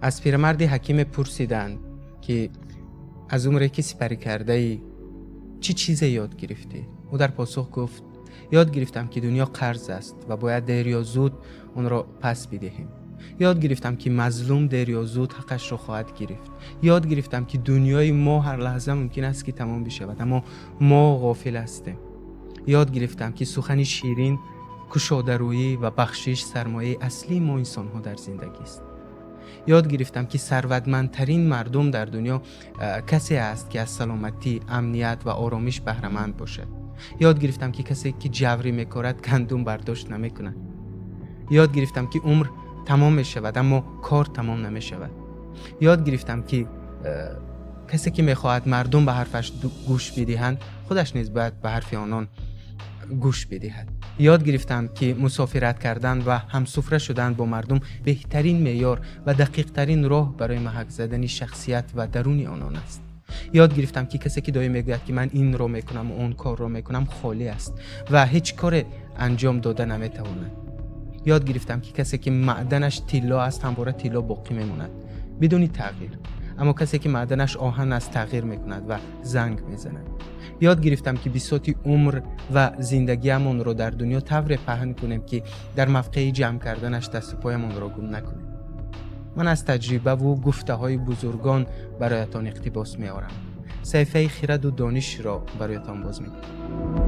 Аз пирамарди ҳакиме пурсиданд, ки аз умре ки сипарӣ кардаӣ, чӣ чизе ёд гирифтӣ? Ӯ дар посух гуфт: ёд гирифтам, ки дунё қарз аст ва бояд дер ё зуд онро пас бидиҳем. Ёд гирифтам, ки мазлум дер ё зуд ҳаққашро хоҳад гирифт. Ёд гирифтам, ки дунёи мо ҳар лаҳза мумкин аст, ки тамом бишавад, аммо мо ғофил ҳастем. Ёд гирифтам, ки сухани ширин, кушодарӯӣ ва бахшиш сармояи аслии мо инсонҳо дар зиндагист. Ёд гирифтам, ки сарватмандтарин мардум дар дунё касе аст, ки аз саломатӣ, амният ва оромиш баҳраманд бошад. Ёд гирифтам, ки касе ки ҷаврӣ мекорад, гандум бардошт намекунад. Ёд гирифтам, ки умр тамом мешавад, аммо кор тамом намешавад. Ёд гирифтам, ки касе ки мехоҳад мардум ба ҳарфаш гӯш бидиҳанд, худаш низ бояд ба ҳарфи онон гӯш бидиҳад. Ёд гирифтам, ки мусофират кардан ва ҳамсуфра шудан бо мардум беҳтарин меъёр ва дақиқтарин роҳ барои маҳак задани шахсият ва даруни онон аст. Ёд гирифтам, ки касе ки доим мегӯяд, ки ман инро мекунам, он корро мекунам, холӣ аст ва ҳеҷ коре анҷом дода наметавонад. Ёд гирифтам, ки касе ки маъданаш тилло аст, ҳамвора тилло боқӣ мемонад бидуни тағйир, аммо касе ки маъданаш оҳан аст, тағйир мекунад ва занг мезанад. Ёд гирифтам, ки бисоти умр ва зиндагиамонро дар дунё тавре паҳн кунем, ки дар мавқеи ҷамъ карданаш дасту поямонро гум накунем. Ман аз таҷрибаву гуфтаҳои бузургон бароятон иқтибос меорам, саҳифаи хираду донишро бароятон боз мекунам.